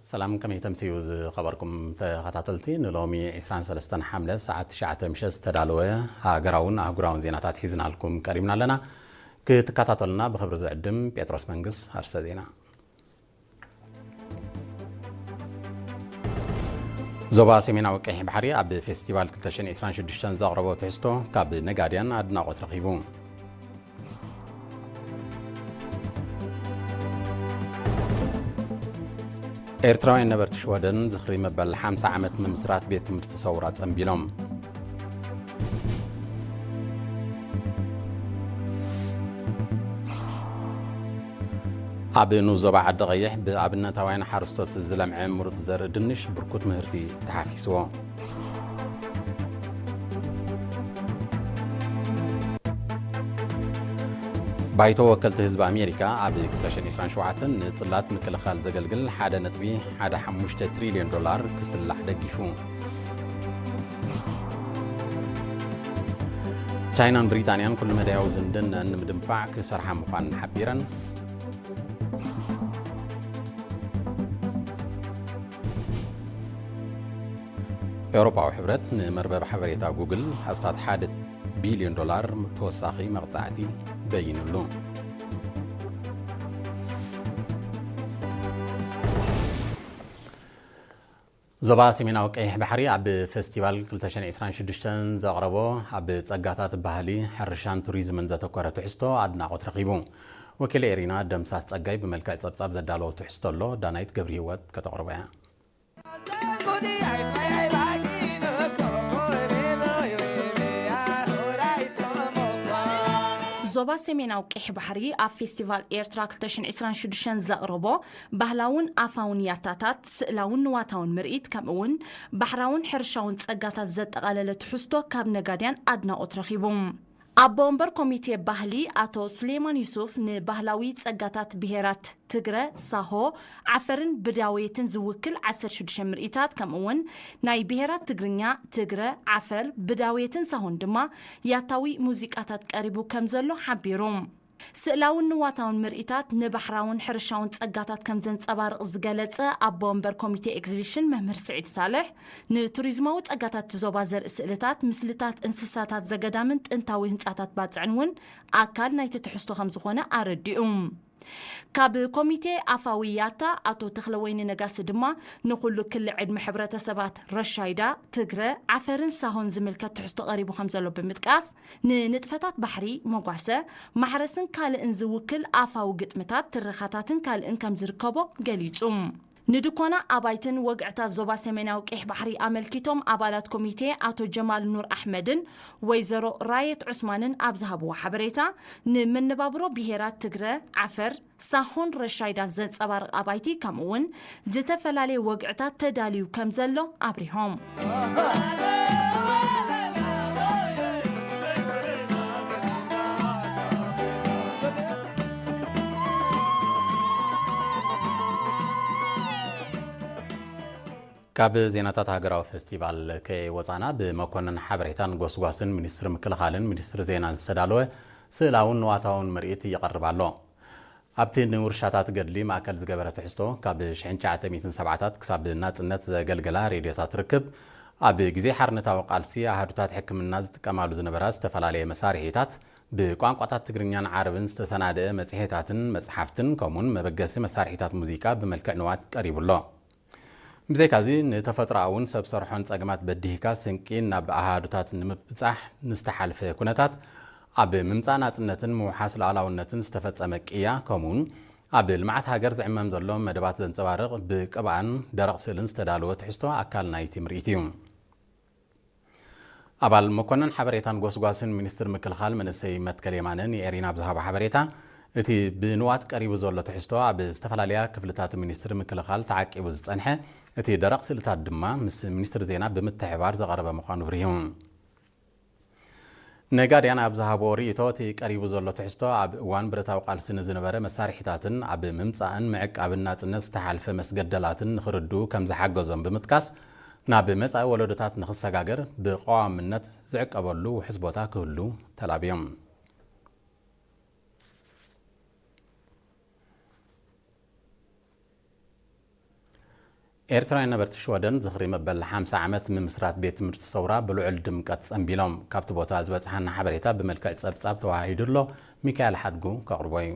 ሰላም፣ ከመይ ተምስዩ ዝኸበርኩም ተኸታተልቲ? ንሎሚ ዕስራን ሰለስተን ሓምለ ሰዓት ትሽዓተ ምሸት ዝተዳለወ ሃገራውን ኣህጉራውን ዜናታት ሒዝናልኩም ቀሪብና ኣለና። ክትከታተሉና ብኽብሪ ዝዕድም ጴጥሮስ መንግስ። ኣርስተ ዜና። ዞባ ሰሜናዊ ቀይሕ ባሕሪ ኣብ ፌስቲቫል ክልተ ሽሕን ዕስራን ሽዱሽተን ዘቕረቦ ትሕዝቶ ካብ ነጋድያን ኣድናቖት ረኺቡ። ኤርትራውያን ነበርቲ ሽወደን ዝኽሪ መበል ሓምሳ ዓመት ምምስራት ቤት ትምህርቲ ሰውራ ጸንቢሎም። ኣብ ንኡስ ዞባ ዓዲ ቀይሕ ብኣብነታውያን ሓረስቶት ዝለምዐ ምሩፅ ዘርኢ ድንሽ ብርኩት ምህርቲ ተሓፊስዎ። ባይቶ ወከልቲ ህዝቢ ኣሜሪካ ኣብ ክልተ ሽሕን ዕስራን ሸውዓተን ንጽላት ምክልኻል ዘገልግል ሓደ ነጥቢ ሓደ ሓሙሽተ ትሪልዮን ዶላር ክስላዕ ደጊፉ። ቻይናን ብሪጣንያን ኩሉ መዳያዊ ዝምድነን ንምድንፋዕ ክሰርሓ ምዃነን ሓቢረን። ኤውሮጳዊ ሕብረት ንመርበብ ሓበሬታ ጉግል ኣስታት ሓደ ቢልዮን ዶላር ተወሳኺ መቕጻዕቲ በይኑሉ። ዞባ ሰሜናዊ ቀይሕ ባሕሪ ኣብ ፌስቲቫል ክልተ ሽሕን ዕስራን ሽዱሽተን ዘቕረቦ ኣብ ጸጋታት ባህሊ፣ ሕርሻን ቱሪዝምን ዘተኮረ ትሕዝቶ ኣድናቖት ረኺቡ። ወኪል ኤሪና ደምሳስ ጸጋይ ብመልክዕ ጸብጻብ ዘዳለዎ ትሕዝቶ ኣሎ፣ ዳናይት ገብረ ህይወት ከተቕርቦ እያ። ዞባ ሰሜናዊ ቀይሕ ባሕሪ ኣብ ፌስቲቫል ኤርትራ ክልተ ሽሕን ዕስራን ሽዱሽተን ዘቕረቦ ባህላውን ኣፋውን ያታታት፣ ስእላውን ንዋታውን ምርኢት፣ ከምኡ'ውን ባሕራውን ሕርሻውን ጸጋታት ዘጠቓለለ ትሕዝቶ ካብ ነጋድያን ኣድናቖት ረኺቡ። ኣቦ ወንበር ኮሚቴ ባህሊ ኣቶ ስሌማን ዩሱፍ፣ ንባህላዊ ጸጋታት ብሄራት ትግረ፣ ሳሆ፣ ዓፈርን ብዳውየትን ዝውክል ዓሰርተ ሽዱሽተ ምርኢታት፣ ከምኡ'ውን ናይ ብሄራት ትግርኛ፣ ትግረ፣ ዓፈር፣ ብዳውየትን ሳሆን ድማ ያታዊ ሙዚቃታት ቀሪቡ ከም ዘሎ ሓቢሩ። ስእላውን ንዋታውን ምርኢታት ንባሕራውን ሕርሻውን ጸጋታት ከም ዘንጸባርቕ ዝገለጸ ኣቦ ወንበር ኮሚቴ ኤግዚቢሽን መምህር ስዒድ ሳልሕ፣ ንቱሪዝማዊ ጸጋታት እቲ ዞባ ዘርኢ ስእልታት፣ ምስልታት እንስሳታት ዘገዳምን ጥንታዊ ህንጻታት ባጽዕን እውን ኣካል ናይቲ ትሕዝቶ ከም ዝኾነ ኣረዲኡ። ካብ ኮሚቴ ኣፋዊ ያታ ኣቶ ተኽለወይኒ ነጋሲ ድማ፣ ንኹሉ ክሊ ዕድመ ሕብረተሰባት ረሻይዳ፣ ትግረ፣ ዓፈርን ሳሆን ዝምልከት ትሕዝቶ ቀሪቡ ከም ዘሎ ብምጥቃስ፣ ንንጥፈታት ባሕሪ፣ መጓሰ፣ ማሕረስን ካልእን ዝውክል ኣፋዊ ግጥምታት፣ ትረኻታትን ካልእን ከም ዝርከቦ ገሊጹ። ንድኮና ኣባይትን ወግዕታት ዞባ ሰሜናዊ ቀይሕ ባሕሪ ኣመልኪቶም፣ ኣባላት ኮሚቴ ኣቶ ጀማል ኑር ኣሕመድን ወይዘሮ ራየት ዑስማንን ኣብ ዝሃብዎ ሓበሬታ፣ ንመነባብሮ ብሄራት ትግረ፣ ዓፈር፣ ሳሆን ረሻይዳን ዘንጸባርቕ ኣባይቲ፣ ከምኡ'ውን ዝተፈላለየ ወግዕታት ተዳልዩ ከም ዘሎ ኣብሪሆም። ካብ ዜናታት ሃገራዊ ፌስቲቫል ከይወጻና፣ ብመኮንን ሓበሬታን ጎስጓስን ሚኒስትሪ ምክልኻልን ሚኒስትሪ ዜናን ዝተዳለወ ስእላውን ንዋታውን ምርኢት ይቐርብ ኣሎ። ኣብቲ ንውርሻታት ገድሊ ማእከል ዝገበረ ትሕዝቶ፣ ካብ ሽሕን ትሽዓተ ሚእትን ሰብዓታት ክሳብ ናጽነት ዘገልገላ ሬድዮታት ርክብ፣ ኣብ ግዜ ሓርነታዊ ቃልሲ ኣሃዱታት ሕክምና ዝጥቀማሉ ዝነበራ ዝተፈላለየ መሳርሒታት፣ ብቋንቋታት ትግርኛን ዓረብን ዝተሰናደአ መጽሔታትን መጽሓፍትን፣ ከምኡውን መበገሲ መሳርሒታት ሙዚቃ ብመልክዕ ንዋት ቀሪቡ ኣሎ። ብዘይካዚ፣ ንተፈጥሮኣውን ሰብ ሰርሖን ጸገማት በዲህካ ስንቂ ናብ ኣሃዱታት ንምብጻሕ ንዝተሓልፈ ኩነታት፣ ኣብ ምምጻእ ናጽነትን ምውሓስ ሉዓላውነትን ዝተፈጸመ ቅያ፣ ከምኡውን ኣብ ልምዓት ሃገር ዝዕመም ዘሎ መደባት ዘንጸባርቕ ብቅብኣን ደረቕ ስእልን ዝተዳለወ ትሕዝቶ ኣካል ናይቲ ምርኢት እዩ። ኣባል መኮነን ሓበሬታን ጎስጓስን ሚኒስትሪ ምክልኻል መንእሰይ መትከል የማነ ንኤሪና ኣብ ዝሃቦ ሓበሬታ፣ እቲ ብንዋት ቀሪቡ ዘሎ ትሕዝቶ ኣብ ዝተፈላለያ ክፍልታት ሚኒስትሪ ምክልኻል ተዓቂቡ ዝጸንሐ፣ እቲ ደረቕ ስእልታት ድማ ምስ ሚኒስትሪ ዜና ብምትሕብባር ዝቐረበ ምዃኑ ኣብሪሁ። ነጋድያን ኣብ ዝሃብዎ ርእይቶ፣ እቲ ቀሪቡ ዘሎ ትሕዝቶ ኣብ እዋን ብረታዊ ቃልሲ ንዝነበረ መሳርሒታትን ኣብ ምምጻእን ምዕቃብን ናጽነት ዝተሓልፈ መስገደላትን ንኽርድኡ ከም ዝሓገዞም ብምጥቃስ፣ ናብ መጻኢ ወለዶታት ንኽሰጋገር ብቐዋምነት ዝዕቀበሉ ውሑስ ቦታ ክህሉ ተላብዮም። ኤርትራውያን ነበርቲ ሽወደን ዝኽሪ መበል ሓምሳ ዓመት ምምስራት ቤት ትምህርቲ ሰውራ ብልዑል ድምቀት ጸንቢሎም። ካብቲ ቦታ ዝበጽሓና ሓበሬታ ብመልክዕ ጸብጻብ ተዋሂዱ ኣሎ። ሚካኤል ሓድጉ ከቕርቦ እዩ።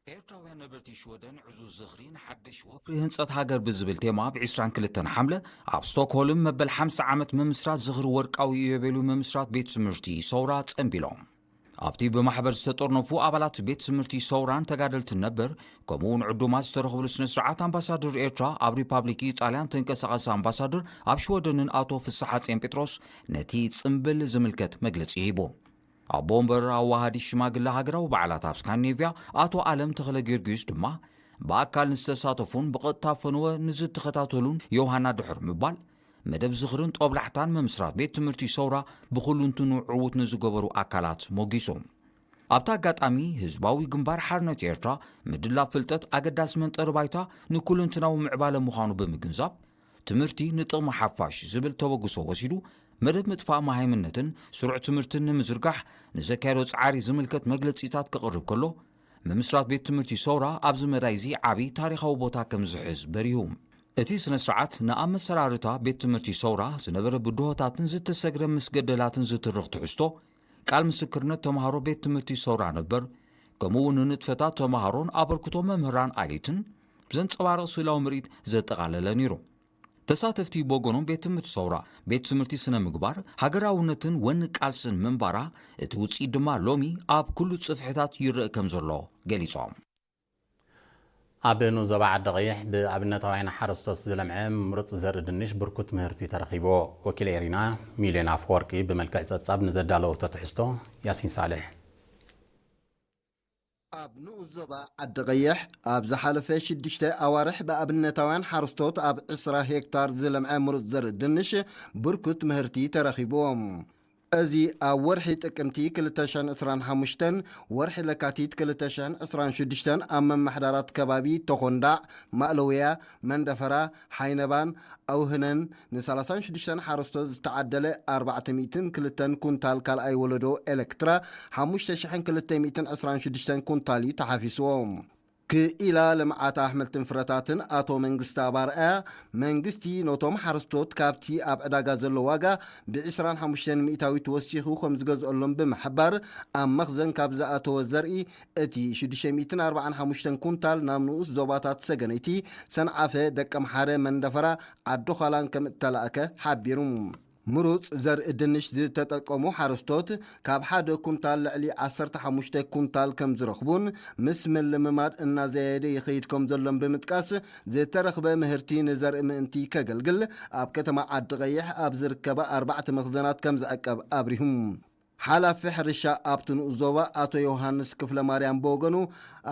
ኤርትራውያን ነበርቲ ሽወደን ዕዙዝ ዝኽሪ ንሓድሽ ወፍሪ ህንጸት ሃገር ብዝብል ቴማ ኣብ ዕስራን ክልተን ሓምለ ኣብ ስቶክሆልም መበል ሓምሳ ዓመት ምምስራት ዝኽሪ ወርቃዊ ኢዮቤሉ ምምስራት ቤት ትምህርቲ ሰውራ ጸንቢሎም። ኣብቲ ብማሕበር ዝተጠርነፉ ኣባላት ቤት ትምህርቲ ሰውራን ተጋደልትን ነበር፣ ከምኡ እውን ዕዱማት ዝተረኽብሉ ስነ ስርዓት ኣምባሳደር ኤርትራ ኣብ ሪፓብሊክ ኢጣልያን ተንቀሳቓሲ ኣምባሳደር ኣብ ሽወደንን ኣቶ ፍስሓ ጼን ጴጥሮስ ነቲ ጽምብል ዝምልከት መግለጺ ሂቡ። ኣቦ ወንበር ኣዋሃዲ ሽማግለ ሃገራዊ በዓላት ኣብ ስካንዲኔቭያ ኣቶ ኣለም ተኽለ ጊዮርጊስ ድማ ብኣካል ንዝተሳተፉን ብቐጥታ ፈነወ ንዝተኸታተሉን ዮሃና ድሕር ምባል፣ መደብ ዝኽርን ጦብላሕታን ምምስራት ቤት ትምህርቲ ሰውራ ብኹሉንትኑ ዕዉት ንዝገበሩ ኣካላት ሞጊሱ። ኣብቲ ኣጋጣሚ ህዝባዊ ግንባር ሓርነት ኤርትራ ምድላብ ፍልጠት ኣገዳሲ መንጠሪ ባይታ ንኩለንትናዊ ምዕባለ ምዃኑ ብምግንዛብ ትምህርቲ ንጥቕሚ ሓፋሽ ዝብል ተበግሶ ወሲዱ መደብ ምጥፋእ መሃይምነትን ስሩዕ ትምህርትን ንምዝርጋሕ ንዘካየዶ ጻዕሪ ዝምልከት መግለጺታት ክቕርብ ከሎ፣ ምምስራት ቤት ትምህርቲ ሰውራ ኣብዚ መዳይ እዚ ዓቢ ታሪኻዊ ቦታ ከም ዝሕዝ በሪሁ። እቲ ስነ ስርዓት ንኣብ መሰራርታ ቤት ትምህርቲ ሰውራ ዝነበረ ብድሆታትን ዝተሰግረ ምስ ገደላትን ዝትርኽ ትሕዝቶ ቃል ምስክርነት ተምሃሮ ቤት ትምህርቲ ሰውራ ነበር፣ ከምኡ እውን ንንጥፈታት ተምሃሮን ኣበርክቶ መምህራን ኣሌትን ዘንጸባርቕ ስእላዊ ምርኢት ዘጠቓለለ ነይሩ። ተሳተፍቲ ብወገኖም ቤት ትምህርቲ ሰውራ ቤት ትምህርቲ ስነ ምግባር ሃገራውነትን ወኒ ቃልስን ምንባራ፣ እቲ ውጽኢት ድማ ሎሚ ኣብ ኩሉ ጽፍሕታት ይረአ ከም ዘሎ ገሊጾም። ኣብ ንኡስ ዞባ ዓዲ ቀይሕ ብኣብነታውያን ሓረስቶት ዝለምዐ ምሩጽ ዘርኢ ድንሽ ብርኩት ምህርቲ ተረኺብዎ። ወኪል ኤሪና ሚልዮን ኣፈወርቂ ብመልክዕ ጸብጻብ ንዘዳለወቶ ትሕዝቶ ያሲን ሳልሕ። ኣብ ንኡስ ዞባ ዓዲ ቀይሕ ኣብ ዝሓለፈ ሽዱሽተ ኣዋርሕ ብኣብነታውያን ሓረስቶት ኣብ ዕስራ ሄክታር ዝለምዐ ምሩጽ ዘርኢ ድንሽ ብርኩት ምህርቲ ተረኺብዎም። እዚ ኣብ ወርሒ ጥቅምቲ ክልተ ሽሕን ዕስራን ሓሙሽተን፣ ወርሒ ለካቲት ክልተ ሽሕን ዕስራን ሽዱሽተን ኣብ መማሕዳራት ከባቢ ተኾንዳዕ፣ ማእለውያ፣ መንደፈራ፣ ሓይነባን ኣውህነን ን ሰላሳን ሽዱሽተን ሓረስቶት ዝተዓደለ ኣርባዕተ ሚእትን ክልተን ኩንታል ካልኣይ ወለዶ ኤሌክትራ ሓሙሽተ ሽሕን ክልተ ሚእትን ዕስራን ሽዱሽተን ኩንታል እዩ ተሓፊስዎ። ክኢላ ልምዓት ኣሕምልትን ፍረታትን ኣቶ መንግስቲ ኣባርኣያ፣ መንግስቲ ነቶም ሓረስቶት ካብቲ ኣብ ዕዳጋ ዘሎ ዋጋ ብ ዕስራን ሓሙሽተን ሚእታዊት ወሲኹ ከም ዝገዝኦሎም ብምሕባር፣ ኣብ መኽዘን ካብ ዝኣተወ ዘርኢ እቲ ሽዱሽተ ሚእትን ኣርባዓን ሓሙሽተን ኩንታል ናብ ንኡስ ዞባታት ሰገነይቲ፣ ሰንዓፈ፣ ደቀምሓረ፣ መንደፈራ፣ ዓዲ ዃላን ከም እተላእከ ሓቢሩ። ምሩጽ ዘርኢ ድንሽ ዝተጠቀሙ ሓረስቶት ካብ ሓደ ኩንታል ልዕሊ ዓሰርተ ሓሙሽተ ኩንታል ከም ዝረኽቡን ምስ ምልምማድ እናዘየደ ይኸይድ ከም ዘሎን ብምጥቃስ፣ ዝተረኽበ ምህርቲ ንዘርኢ ምእንቲ ከገልግል ኣብ ከተማ ዓዲ ቀይሕ ኣብ ዝርከባ ኣርባዕተ መኽዘናት ከም ዝዕቀብ ኣብሪሁ። ሓላፊ ሕርሻ ኣብቲ ንኡስ ዞባ ኣቶ ዮሃንስ ክፍለ ማርያም ብወገኑ፣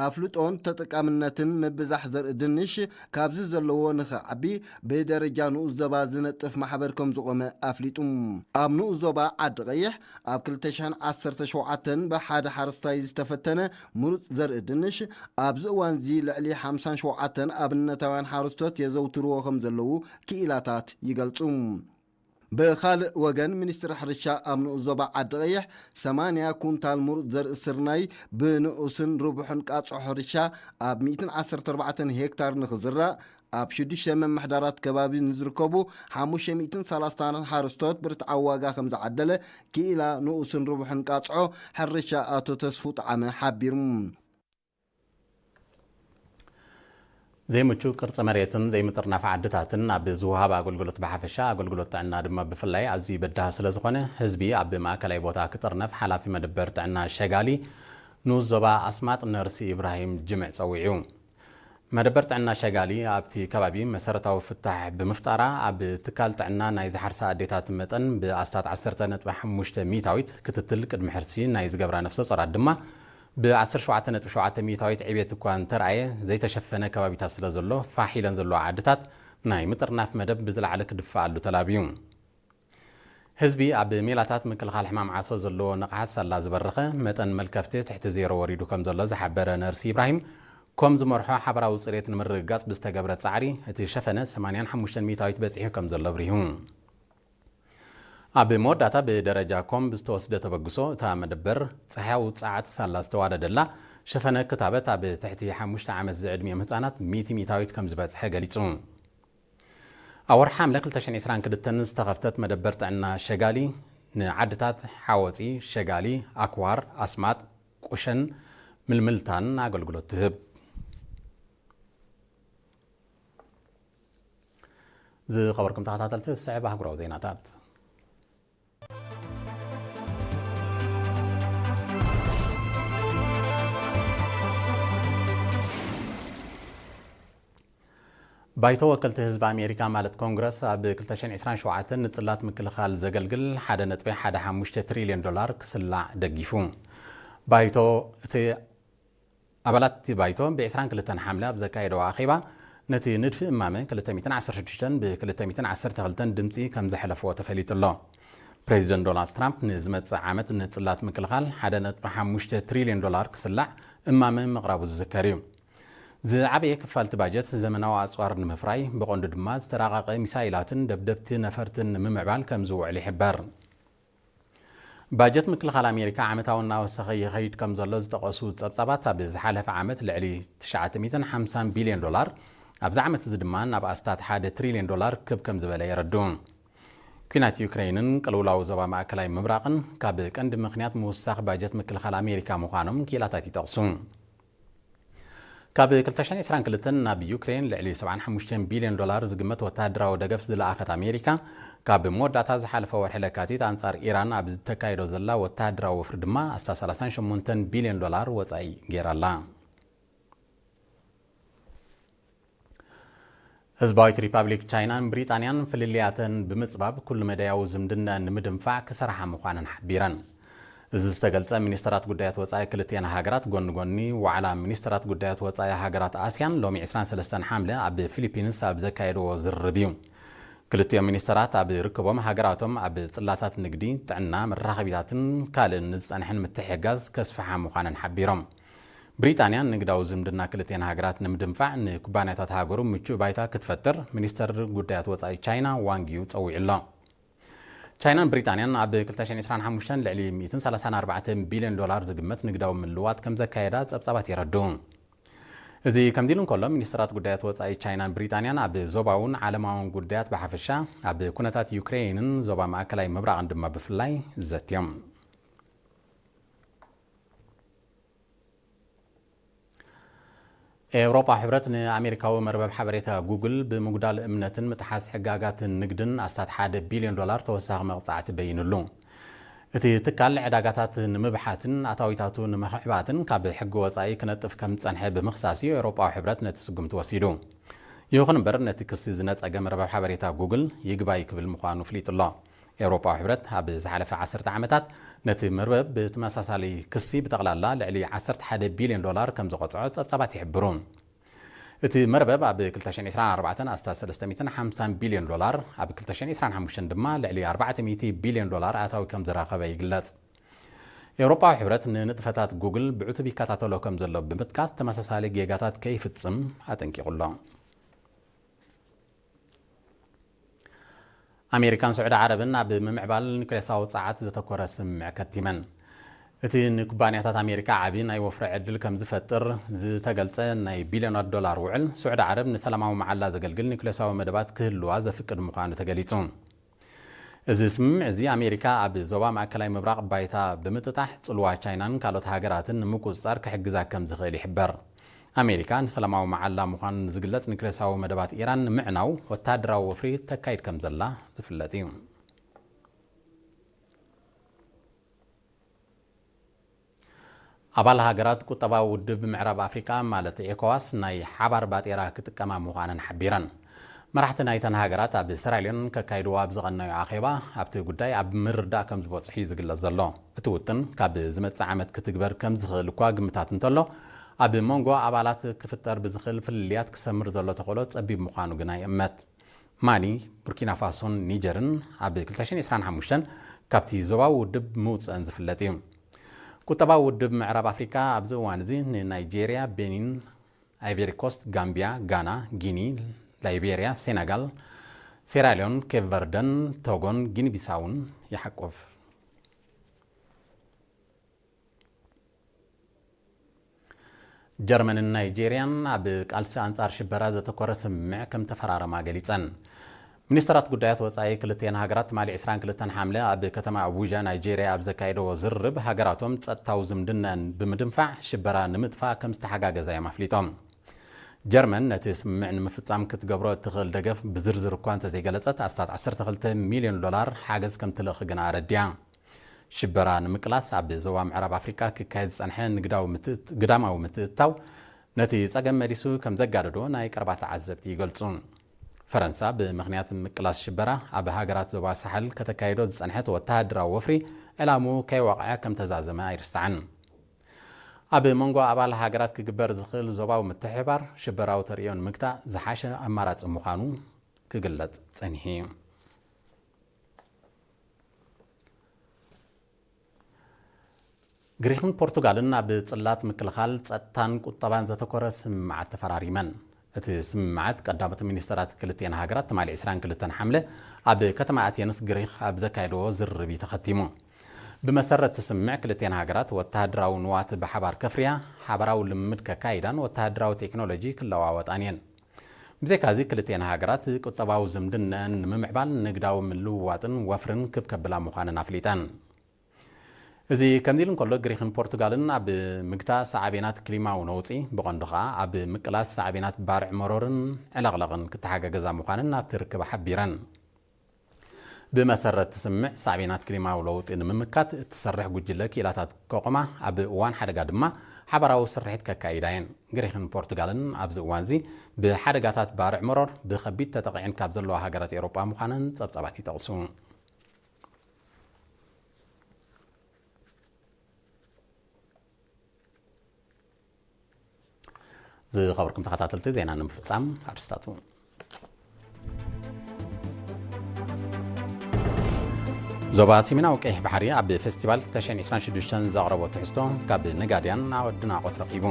ኣፍልጦን ተጠቃምነትን ምብዛሕ ዘርኢ ድንሽ ካብዚ ዘለዎ ንኽዓቢ ብደረጃ ንኡስ ዞባ ዝነጥፍ ማሕበር ከም ዝቖመ ኣፍሊጡ። ኣብ ንኡስ ዞባ ዓዲ ቀይሕ ኣብ ክልተ ሽሕን ዓሰርተ ሸውዓተን ብሓደ ሓረስታይ ዝተፈተነ ምሩጽ ዘርኢ ድንሽ ኣብዚ እዋንዚ ልዕሊ ሓምሳን ሸውዓተን ኣብነታውያን ሓረስቶት የዘውትርዎ ከም ዘለዉ ክኢላታት ይገልጹ። ብኻልእ ወገን፣ ሚኒስትሪ ሕርሻ ኣብ ንኡስ ዞባ ዓዲ ቀይሕ ሰማንያ ኩንታል ምሩጽ ዘርኢ ስርናይ ብንኡስን ርቡሕን ቃጽዖ ሕርሻ ኣብ ሚእትን ዓሰርተ ኣርባዕተን ሄክታር ንኽዝራእ፣ ኣብ ሽዱሽተ መምሕዳራት ከባቢ ንዝርከቡ ሓሙሽተ ሚእትን ሰላሳን ሓረስቶት ብርትዓዊ ዋጋ ከም ዝዓደለ ክኢላ ንኡስን ርቡሕን ቃጽዖ ሕርሻ ኣቶ ተስፉ ጠዓመ ሓቢሩ። ዘይምቹ ቅርጺ መሬትን ዘይምጥርናፍ ዓድታትን ኣብ ዝወሃብ ኣገልግሎት ብሓፈሻ፣ ኣገልግሎት ጥዕና ድማ ብፍላይ ኣዝዩ በዳሂ ስለ ዝኾነ፣ ህዝቢ ኣብ ማእከላይ ቦታ ክጥርነፍ ሓላፊ መደበር ጥዕና ሸጋሊ ንኡስ ዞባ ኣስማጥ ነርሲ ኢብራሂም ጅምዕ ጸዊዑ። መደበር ጥዕና ሸጋሊ ኣብቲ ከባቢ መሰረታዊ ፍታሕ ብምፍጣራ፣ ኣብ ትካል ጥዕና ናይ ዝሓርሳ ኣዴታት መጠን ብኣስታት ዓሰርተ ነጥቢ ሓሙሽተ ሚእታዊት፣ ክትትል ቅድሚ ሕርሲ ናይ ዝገብራ ነፍሰ ጾራት ድማ ብ ዓሰርተ ሸውዓተ ነጥቢ ሸውዓተ ሚእታዊት ዕቤት እኳ እንተርኣየ፣ ዘይተሸፈነ ከባቢታት ስለ ዘሎ፣ ፋሕ ኢለን ዘለዋ ዓድታት ናይ ምጥርናፍ መደብ ብዝለዓለ ክድፈኣሉ ተላብዩ። ህዝቢ ኣብ ሜላታት ምክልኻል ሕማም ዓሶ ዘለዎ ንቕሓት ሳላ ዝበረኸ፣ መጠን መልከፍቲ ትሕቲ ዜሮ ወሪዱ ከም ዘሎ ዝሓበረ ነርሲ ኢብራሂም፣ ኮም ዝመርሖ ሓበራዊ ጽሬት ንምርግጋጽ ብዝተገብረ ጻዕሪ፣ እቲ ሸፈነ ሰማንያን ሓሙሽተን ሚእታዊት በጺሑ ከም ዘሎ ኣብሪሁ። ኣብ መወዳእታ ብደረጃ ኮም ብዝተወስደ ተበግሶ፣ እታ መደበር ጸሓያዊ ጸዓት ሳላ ዝተዋደደላ፣ ሸፈነ ክታበት ኣብ ትሕቲ ሓሙሽተ ዓመት ዝዕድሚኦም ህጻናት ሚእቲ ሚእታዊት ከም ዝበጽሐ ገሊጹ። ኣብ ወርሒ ሓምለ ክልተ ሽሕን ዕስራን ክልተን ዝተኸፍተት መደበር ጥዕና ሸጋሊ ንዓድታት ሓወፂ፣ ሸጋሊ፣ ኣክዋር፣ ኣስማጥ፣ ቁሸን ምልምልታን ኣገልግሎት ትህብ። ዝኸበርኩም ተኸታተልቲ፣ ዝስዕብ ኣህጉራዊ ዜናታት። ባይቶ ወከልቲ ህዝቢ ኣሜሪካ ማለት ኮንግረስ ኣብ ክልተ ሽሕን ዕስራን ሸውዓተን ንጽላት ምክልኻል ዘገልግል ሓደ ነጥቢ ሓደ ሓሙሽተ ትሪልዮን ዶላር ክስላዕ ደጊፉ። ባይቶ እቲ ኣባላት እቲ ባይቶ ብ ዕስራን ክልተን ሓምለ ኣብ ዘካየደዎ ኣኼባ ነቲ ንድፊ እማመ ክልተ ሚእትን ዓሰርተ ሽዱሽተን ብ ክልተ ሚእትን ዓሰርተ ክልተን ድምጺ ከም ዘሕለፍዎ ተፈሊጡ ኣሎ። ፕሬዚደንት ዶናልድ ትራምፕ ንዝመጽእ ዓመት ንጽላት ምክልኻል ሓደ ነጥቢ ሓሙሽተ ትሪልዮን ዶላር ክስላዕ እማመ ምቕራቡ ዝዝከር እዩ። ዝዓበየ ክፋል እቲ ባጀት ዘመናዊ ኣጽዋር ንምፍራይ፣ ብቐንዱ ድማ ዝተራቐቐ ሚሳይላትን ደብደብቲ ነፈርትን ንምምዕባል ከም ዝውዕል ይሕበር። ባጀት ምክልኻል ኣሜሪካ ዓመታዊ እናወሰኸ ይኸይድ ከም ዘሎ ዝጠቐሱ ጸብጻባት፣ ኣብ ዝሓለፈ ዓመት ልዕሊ ትሽዓተ ሚእትን ሓምሳን ቢልዮን ዶላር፣ ኣብዚ ዓመት እዚ ድማ ናብ ኣስታት ሓደ ትሪልዮን ዶላር ክብ ከም ዝበለ የረድኡ። ኲናት ዩክሬንን ቅልውላው ዞባ ማእከላይ ምብራቕን ካብ ቀንዲ ምኽንያት ምውሳኽ ባጀት ምክልኻል ኣሜሪካ ምዃኖም ክኢላታት ይጠቕሱ። ካብ ክልተ ሽሕን ዕስራን ክልተን ናብ ዩክሬን ልዕሊ ሰብዓን ሓሙሽተን ቢልዮን ዶላር ዝግመት ወተሃደራዊ ደገፍ ዝለኣኸት ኣሜሪካ፣ ካብ መወዳእታ ዝሓለፈ ወርሒ ለካቲት ኣንጻር ኢራን ኣብ ዝተካየዶ ዘላ ወተሃደራዊ ወፍሪ ድማ ኣስታት ሰላሳን ሸሞንተን ቢልዮን ዶላር ወጻኢ ገይራ ኣላ። ህዝባዊት ሪፓብሊክ ቻይናን ብሪጣንያን ፍልልያተን ብምጽባብ ኩሉ መዳያዊ ዝምድና ንምድንፋዕ ክሰርሓ ምዃነን ሓቢረን። እዚ ዝተገልጸ ሚኒስተራት ጉዳያት ወጻኢ ክልቲአን ሃገራት ጎኒ ጎኒ ዋዕላ ሚኒስተራት ጉዳያት ወጻኢ ሃገራት ኣስያን ሎሚ ዕስራን ሰለስተን ሓምለ ኣብ ፊሊፒንስ ኣብ ዘካየድዎ ዝርርብ እዩ። ክልቲኦም ሚኒስተራት ኣብ ርክቦም ሃገራቶም ኣብ ጽላታት ንግዲ፣ ጥዕና፣ መራኸቢታትን ካልእን ንዝጸንሐን ምትሕግጋዝ ከስፍሓ ምዃነን ሓቢሮም። ብሪጣንያ ንግዳዊ ዝምድና ክልቲአን ሃገራት ንምድንፋዕ ንኩባንያታት ሃገሩ ምቹእ ባይታ ክትፈጥር ሚኒስተር ጉዳያት ወጻኢ ቻይና ዋንግ ዩ ጸዊዑ ኣሎ። ቻይናን ብሪጣንያን ኣብ ክልተ ሽሕን ዕስራን ሓሙሽተን ልዕሊ ሚእትን ሰላሳን ኣርባዕተን ቢልዮን ዶላር ዝግመት ንግዳዊ ምልውዋጥ ከም ዘካየዳ ጸብጻባት የረድኡ። እዚ ከምዚ ኢሉ እንከሎ፣ ሚኒስተራት ጉዳያት ወጻኢ ቻይናን ብሪጣንያን ኣብ ዞባውን ዓለማውን ጉዳያት ብሓፈሻ፣ ኣብ ኩነታት ዩክሬንን ዞባ ማእከላይ ምብራቕን ድማ ብፍላይ ዘትዮም። ኤውሮጳ ሕብረት ንኣሜሪካዊ መርበብ ሓበሬታ ጉግል ብምጉዳል እምነትን ምጥሓስ ሕጋጋትን ንግድን ኣስታት ሓደ ቢልዮን ዶላር ተወሳኺ መቕጻዕቲ በይኑሉ። እቲ ትካል ዕዳጋታት ንምብሓትን ኣታዊታቱ ንምኽዕባትን ካብ ሕጊ ወጻኢ ክነጥፍ ከም ዝጸንሐ ብምኽሳስ እዩ ኤውሮጳዊ ሕብረት ነቲ ስጉምቲ ወሲዱ። ይኹን እምበር፣ ነቲ ክሲ ዝነጸገ መርበብ ሓበሬታ ጉግል ይግባይ ክብል ምዃኑ ፍሊጡ ኣሎ። ኤውሮጳዊ ሕብረት ኣብ ዝሓለፈ ዓሰርተ ዓመታት ነቲ መርበብ ብተመሳሳሊ ክሲ ብጠቕላላ ልዕሊ ዓሰርተ ሓደ ቢልዮን ዶላር ከም ዝቐጽዖ ጸብጻባት ይሕብሩ። እቲ መርበብ ኣብ ክልተ ሽሕን ዕስራን ኣርባዕተን ኣስታት ሰለስተ ሚእትን ሓምሳን ቢልዮን ዶላር፣ ኣብ ክልተ ሽሕን ዕስራን ሓሙሽተን ድማ ልዕሊ ኣርባዕተ ሚእቲ ቢልዮን ዶላር ኣታዊ ከም ዝረኸበ ይግለጽ። ኤውሮጳዊ ሕብረት ንንጥፈታት ጉግል ብዕቱብ ይከታተሎ ከም ዘሎ ብምጥቃስ፣ ተመሳሳሊ ጌጋታት ከይፍጽም ኣጠንቂቑ ኣሎ። ኣሜሪካን ስዑዲ ዓረብን ኣብ ምምዕባል ኒውክሌሳዊ ጸዓት ዘተኮረ ስምምዕ ከቲመን። እቲ ንኩባንያታት ኣሜሪካ ዓቢ ናይ ወፍሪ ዕድል ከም ዝፈጥር ዝተገልጸ ናይ ቢልዮናት ዶላር ውዕል፣ ስዑዲ ዓረብ ንሰላማዊ መዓላ ዘገልግል ኒውክሌሳዊ መደባት ክህልዋ ዘፍቅድ ምዃኑ ተገሊጹ። እዚ ስምምዕ እዚ ኣሜሪካ ኣብ ዞባ ማእከላይ ምብራቕ ባይታ ብምጥጣሕ፣ ጽልዋ ቻይናን ካልኦት ሃገራትን ንምቁጽጻር ክሕግዛ ከም ዝኽእል ይሕበር። ኣሜሪካ ንሰላማዊ መዓላ ምዃኑ ንዝግለጽ ኒውክሌሳዊ መደባት ኢራን ንምዕናው ወተሃደራዊ ወፍሪ ተካይድ ከም ዘላ ዝፍለጥ እዩ። ኣባል ሃገራት ቁጠባዊ ውድብ ምዕራብ ኣፍሪካ ማለት ኤኮዋስ ናይ ሓባር ባጤራ ክጥቀማ ምዃነን ሓቢረን። መራሕቲ ናይተን ሃገራት ኣብ ሰራልዮን ከካይድዎ ኣብ ዝቐነዩ ኣኼባ ኣብቲ ጉዳይ ኣብ ምርዳእ ከም ዝበጽሑ እዩ ዝግለጽ ዘሎ። እቲ ውጥን ካብ ዝመጽእ ዓመት ክትግበር ከም ዝኽእል እኳ ግምታት እንተሎ፣ ኣብ መንጎ ኣባላት ክፍጠር ብዝኽእል ፍልልያት ክሰምር ዘሎ ተኽእሎ ጸቢብ ምዃኑ ግና ይእመት። ማሊ፣ ቡርኪና ፋሶን ኒጀርን ኣብ ክልተ ሽሕን ዕስራን ሓሙሽተን ካብቲ ዞባዊ ውድብ ምውጽአን ዝፍለጥ እዩ። ቁጠባዊ ውድብ ምዕራብ ኣፍሪካ ኣብዚ እዋን እዚ ንናይጄርያ፣ ቤኒን፣ ኣይቨሪ ኮስት፣ ጋምቢያ፣ ጋና፣ ጊኒ፣ ላይቤርያ፣ ሴነጋል፣ ሴራሊዮን፣ ኬፕ ቨርደን፣ ቶጎን ጊኒ ቢሳውን ይሓቁፍ። ጀርመንን ናይጄርያን ኣብ ቃልሲ ኣንጻር ሽበራ ዘተኮረ ስምምዕ ከም ተፈራረማ ገሊጸን። ሚኒስተራት ጉዳያት ወጻኢ ክልቲኤን ሃገራት ትማሊ ዕስራን ክልተን ሓምለ ኣብ ከተማ ኣቡጃ ናይጄርያ ኣብ ዘካየደዎ ዝርርብ፣ ሃገራቶም ጸጥታዊ ዝምድናን ብምድንፋዕ ሽበራ ንምጥፋእ ከም ዝተሓጋገዛ እዮም ኣፍሊጦም። ጀርመን ነቲ ስምምዕ ንምፍጻም ክትገብሮ እትኽእል ደገፍ ብዝርዝር እኳ እንተዘይገለጸት፣ ኣስታት ዓሰርተ ክልተ ሚልዮን ዶላር ሓገዝ ከም ትልእኽ ግና ኣረዲያ። ሽበራ ንምቅላስ ኣብ ዞባ ምዕራብ ኣፍሪቃ ክካየድ ዝጸንሐ ንግዳዊ ምትእት-፣ ግዳማዊ ምትእትታው ነቲ ጸገም መሊሱ ከም ዘጋደዶ ናይ ቀረባ ተዓዘብቲ ይገልጹ። ፈረንሳ ብምኽንያት ምቅላስ ሽበራ ኣብ ሃገራት ዞባ ሳሕል ከተካይዶ ዝጸንሐት ወተሃደራዊ ወፍሪ ዕላሙ ከይወቕዐ ከም ተዛዘመ ኣይርሳዕን። ኣብ መንጎ ኣባል ሃገራት ክግበር ዝኽእል ዞባዊ ምትሕብባር ሽበራዊ ተርእዮ ንምግታእ ዝሓሸ ኣማራጺ ምዃኑ ክግለጽ ጸኒሑ እዩ። ግሪኽን ፖርቱጋልን ኣብ ጽላት ምክልኻል፣ ጸጥታን ቁጠባን ዘተኮረ ስምምዓት ተፈራሪመን። እቲ ስምምዓት ቀዳሞት ሚኒስተራት ክልቲኤን ሃገራት ትማሊ ዕስራን ክልተን ሓምለ ኣብ ከተማ ኣቴንስ ግሪኽ ኣብ ዘካየድዎ ዝርርብ እዩ ተኸቲሙ። ብመሰረት እቲ ስምምዕ ክልቲኤን ሃገራት ወተሃደራዊ ንዋት ብሓባር ከፍርያ፣ ሓባራዊ ልምምድ ከካይዳን ወተሃደራዊ ቴክኖሎጂ ክለዋወጣን እየን። ብዘይካዚ ክልቲኤን ሃገራት ቁጠባዊ ዝምድነን ንምምዕባል ንግዳዊ ምልውዋጥን ወፍርን ክብ ከብላ ምዃነን ኣፍሊጠን። እዚ ከምዚ ኢሉ እንከሎ፣ ግሪኽን ፖርቱጋልን ኣብ ምግታእ ሳዕቤናት ክሊማዊ ነውጺ፣ ብቐንዱ ኸኣ ኣብ ምቅላስ ሳዕቤናት ባርዕ መሮርን ዕለቕለቕን ክተሓጋገዛ ምዃነን ኣብቲ ርክብ ሓቢረን። ብመሰረት እቲ ስምምዕ፣ ሳዕቤናት ክሊማዊ ለውጢ ንምምካት እትሰርሕ ጉጅለ ክኢላታት ከቑማ፣ ኣብ እዋን ሓደጋ ድማ ሓባራዊ ስርሒት ከካይዳ እየን። ግሪኽን ፖርቱጋልን ኣብዚ እዋንዚ ብሓደጋታት ባርዕ መሮር ብኸቢድ ተጠቒዐን ካብ ዘለዋ ሃገራት ኤውሮጳ ምዃነን ጸብጻባት ይጠቕሱ። ዝኸበርኩም ተኸታተልቲ፣ ዜና ንምፍጻም ኣርስታቱ። ዞባ ሰሜናዊ ቀይሕ ባሕሪ ኣብ ፌስቲቫል ክልተ ሽሕን ዕስራን ሽዱሽተን ዘቕረቦ ትሕዝቶ ካብ ነጋድያን ኣድናቖት ረኺቡ።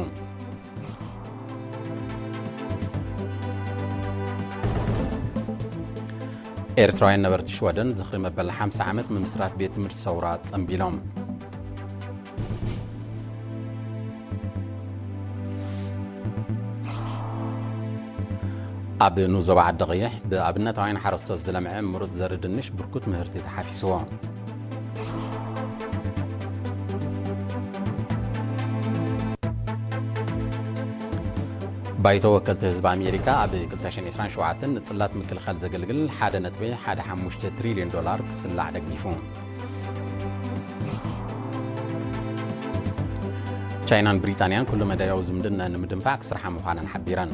ኤርትራውያን ነበርቲ ሽወደን ዝኽሪ መበል ሓምሳ ዓመት ምምስራት ቤት ትምህርቲ ሰውራ ጸንቢሎም። ኣብ ንኡስ ዞባ ዓዲ ቐይሕ ብኣብነታውያን ሓረስቶት ዝለምዐ ምሩጽ ዘርኢ ድንሽ ብርኩት ምህርቲ ተሓፊስዎ። ባይቶ ወከልቲ ህዝቢ ኣሜሪካ ኣብ ክልተ ሽሕን ዕስራን ሸውዓተን ንጽላት ምክልኻል ዘገልግል ሓደ ነጥቢ ሓደ ሓሙሽተ ትሪልዮን ዶላር ክስላዕ ደጊፉ። ቻይናን ብሪጣንያን ኩሉ መዳያዊ ዝምድና ንምድንፋዕ ክስርሓ ምዃነን ሓቢረን።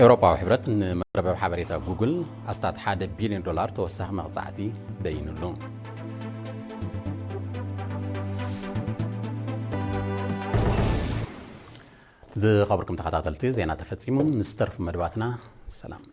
ኤውሮጳዊ ሕብረት ንመርበብ ሓበሬታ ጉግል ኣስታት ሓደ ቢልዮን ዶላር ተወሳኺ መቕጻዕቲ በይኑሉ። ዝኸበርኩም ተኸታተልቲ፣ ዜና ተፈጺሙ። ምስ ተርፉ መደባትና ሰላም።